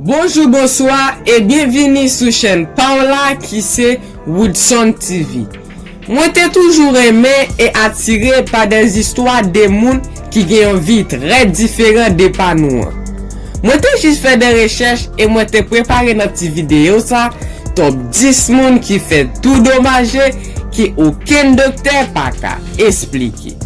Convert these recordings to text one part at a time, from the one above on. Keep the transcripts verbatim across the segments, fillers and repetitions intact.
Bonjou, bonswa e byenvini sou chèn pa w la ki se Woodson T V. Mwen te toujou renmen e atire pa de zistwa de moun ki gen yon vi trè diferan de pa nou an. Mwen te jis fè de rechèch e mwen te prepare nan ti videyo sa top dis moun ki fè tou domaje ki okenn doktè pa ka esplike.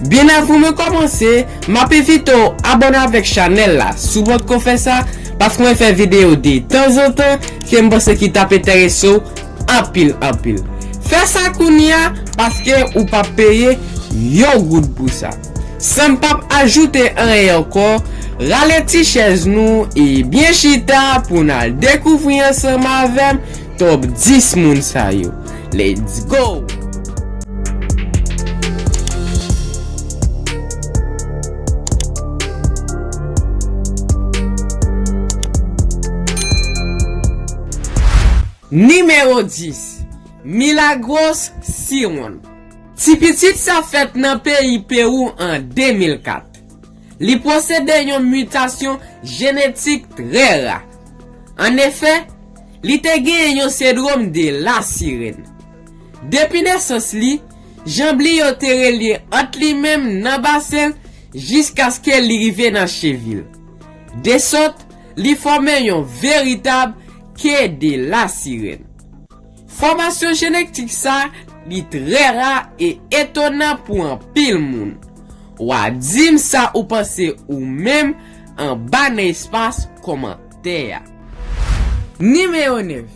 Byen avan mwen kòmanse, m ap envite w abòne avèk chanèl la si w pòkò fè sa, paske mwen fè videyo de tanzantan ke m panse ki t ap enterese w anpil, anpil. Fè sa kounye a, paske ou p ap peye yon goud pou sa. San m p ap ajoute anyen ankò, rale ti chèz nou e byen chita pou n al dekouvri ansanm avè m top dis moun sa yo. Let's go! Nimewo dis, Milagros Siron. Ti pitit sa fèt nan peyi Pewou an de mil kat. Li posede yon mitasyon jenetik trè ra. Annefè, li te genyen yon sendwòm de la sirèn. Depi nesans li, janb li yo te relye ant li menm nan basen l jiskaske li rive nan chevi l. De sòt, li fòme yon veritab ke de la sirèn. Fòmasyon jenetik sa, li trè ra e etonan pou anpil moun. W a di m sa ou panse ou menm anba nan espas kòmantè a. Nimewo nèf,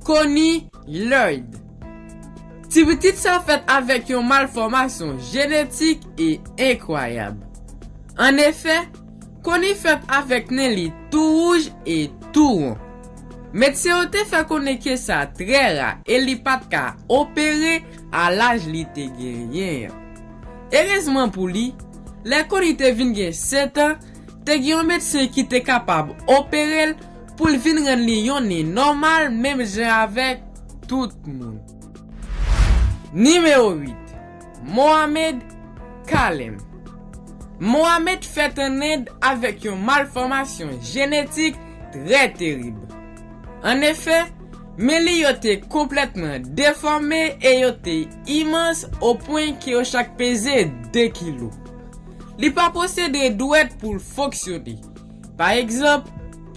Connie Lloyd. Ti pitit sa fèt avèk yon malfòmasyon jenetik e enkwayab. Annefè, Connie fèt avèk nen li tou wouj e tou won. Medsen yo te fè konnen ke sa trè ra e li pa t ka opere a laj li te genyen an. Erezman pou li, lè Connie te vin gen sèt an, te gen yon medsen ki te kapab opere l pou l vin rann li yon nen nòmal menm jan avèk tout moun. Nimewo uit, Mohamed Kalem. Mohamed fèt ann End avèk yon malfòmasyon jenetik trè terib. Annefè, men li yo te konplètman defòme e yo te imans o pwen ke yo chak peze de kilo. Li pa posede dwèt pou l fonksyone. Pa egzanp,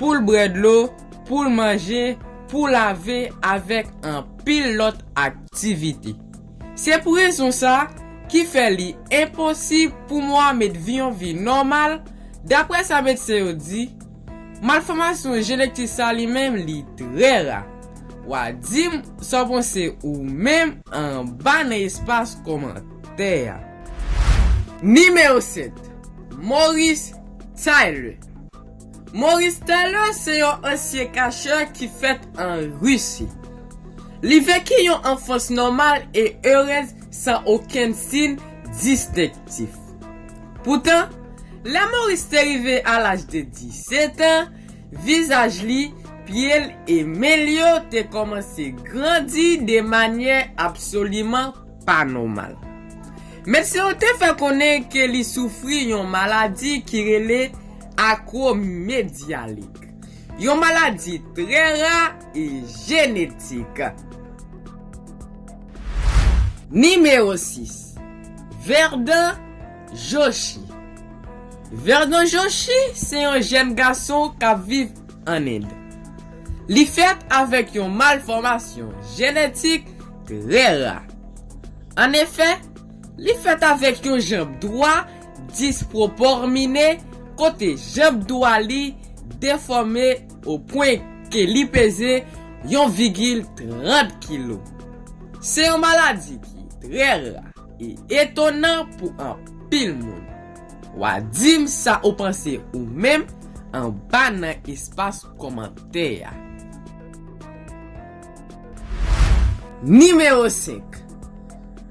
pou l bwè dlo, pou l manje, pou l lave avèk anpil lòt aktivite. Se pou rezon sa ki fè li enposib pou Mohamed viv yon vi nòmal, daprè sa medsen yo di, malfòmasyon jenetik sa li menm li trè ra. W a di m sa w panse ou menm anba nan espas kòmantè a. Nimewo sèt, Maurice Tyler. Maurice Tyler se yon ansyen kachè ki fèt an Risi. Li veki yon anfans nòmal e erez san okenn siy distenktif. Poutan, lè Maurice te rive a laj de disèt an, vizaj li, pye l e men l yo te kòmanse grandi de manyè absoliman pa nòmal. Medsen yo te fè konnen ke li soufri yon maladi ki rele akwomedyalit, yon maladi trè ra e jenetik. Nimewo sis, Verdun Joshi. Verdun Joshi se yon jèn gason k ap viv ann End. Li fèt avèk yon malfòmasyon jenetik trè ra. Annefè, li fèt avèk yon janb dwa dispwopòmine, kote janb dwa li defòme o pwen ke li peze yon vigil trant kilo. Se yon maladi ki trè ra e etonan pou anpil moun. W a di m sa ou panse ou menm anba nan espas kòmantè a. Nimewo senk,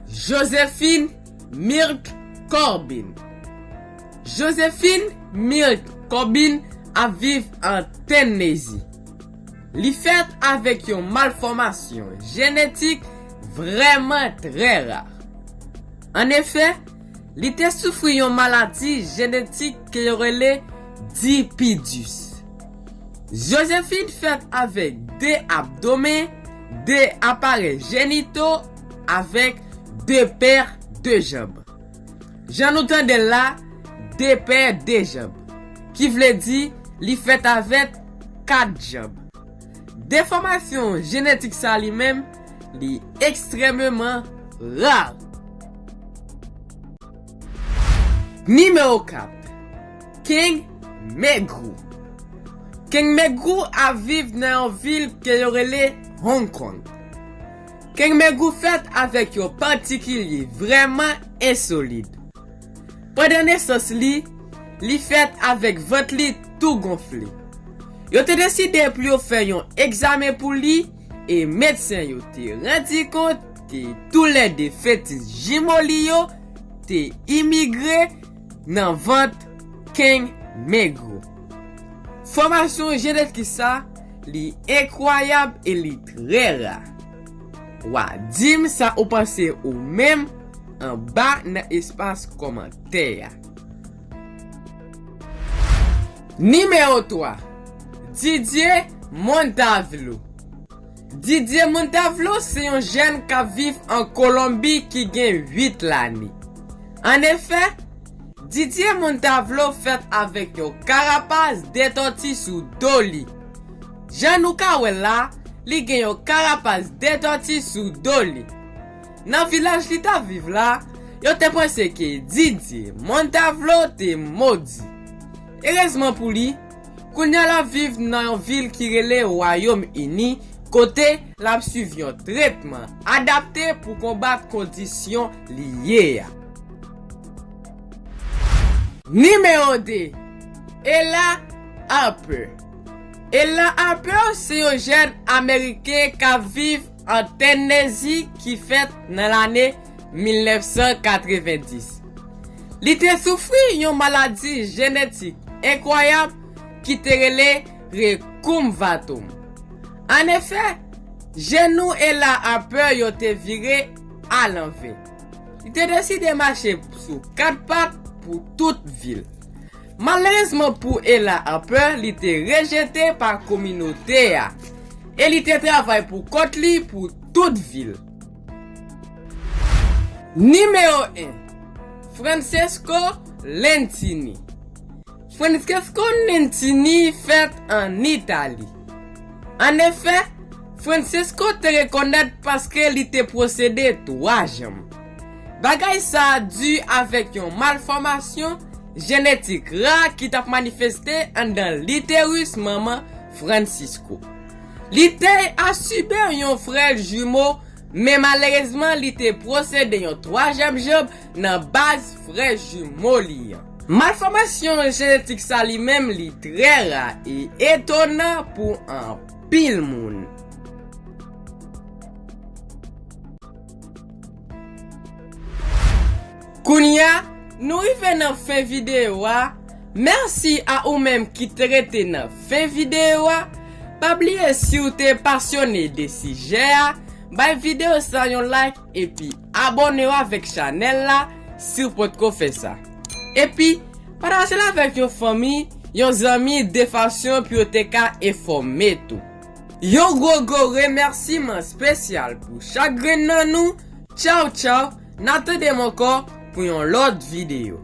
Josephine Mirk Corbin. Josephine Mirk Corbin ap viv an Tennessee. Li fèt avèk yon malfòmasyon jenetik vrèman trè ra. Annefè, li te soufri yon maladi jenetik ke yo rele dipidis. Joséphine fèt avèk de abdomen, de aparèy jenito, avèk de pè de janb. Jan nou tande l la, de pè de janb, ki vle di li fèt avèk kat janb. Defòmasyon jenetik sa li menm, li ekstrèmeman ra. Nimewo kat, King Megrou. King Megrou ap viv nan yon vil ke yo rele Hong Kong. King Megrou fèt avèk yon patikilye vrèman ensolid. Pandan nesans li, li fèt avèk vant li tou gonfle. Yo te deside pou yo fè yon egzamen pou li, e medsen yo te randi kont ke toulède fetis jimo li yo te imigre nan vant King Megrou. Fòmasyon jenetik sa, li enkwayab e li trè ra. W a di m sa ou panse ou menm anba nan espas kòmantè a. Nimewo twa, Didier Montavlo. Didier Montavlo se yon jèn k ap viv an Kolonbi ki gen uit lane. Annefè, Didier Montavlo fèt avèk yon karapas de tòti sou do li. Jan nou ka wè l la, li gen yon karapas de tòti sou do li. Nan vilaj li t ap viv la, yo te panse ke Didier Montavlo te modi. Erezman pou li, kounye a l ap viv nan yon vil ki rele Wayòm Ini, kote l ap swiv yon tretman adapte pou konbat kondisyon li ye a. Nimewo de, Ella Harper. Ella Harper se yon jèn ameriken k ap viv an Tennessee ki fèt nan lane mil nèf san katrevenndis. Li te soufri yon maladi jenetik enkwayab ki te rele rekumbatum. Annefè, jenou Ella Harper yo te vire alanvè. Li te deside mache sou kat pat pou tout vi l. Malerezman pou Ella Harper, li te rejete pa kominote a e li te travay pou kont li pou tout vi l. Nimewo en, Francesco Lentini. Francesco Lentini fèt ann Itali. Annefè, Francesco te rekonèt paske li te posede twa janm. Bagay sa a di avèk yon malfòmasyon jenetik ra ki t ap manifeste anndan literis manman Francisco. Li te asibe yon frè jimo, men malerezman, li te posede yon twazyèm janm nan baz frè jimo li an. Malfòmasyon jenetik sa li menm, li trè ra e etonan pou anpil moun. Kounye a, nou rive nan fen videyo a. Mèsi a ou menm ki te rete nan fen videyo a. Pa bliye, si w te pasyone de sijè a, bay videyo sa yon like epi abòne w avèk chanèl la si w potko fè sa. Epi, pataje l avèk yon fanmi, yon zanmi, de fason pou yo te ka enfòme tou. Yon gwo, gwo remèsiman espesyal pou chak grenn nan nou. Tchaw, tchaw, n a tande m ankò pou yon lòt videyo.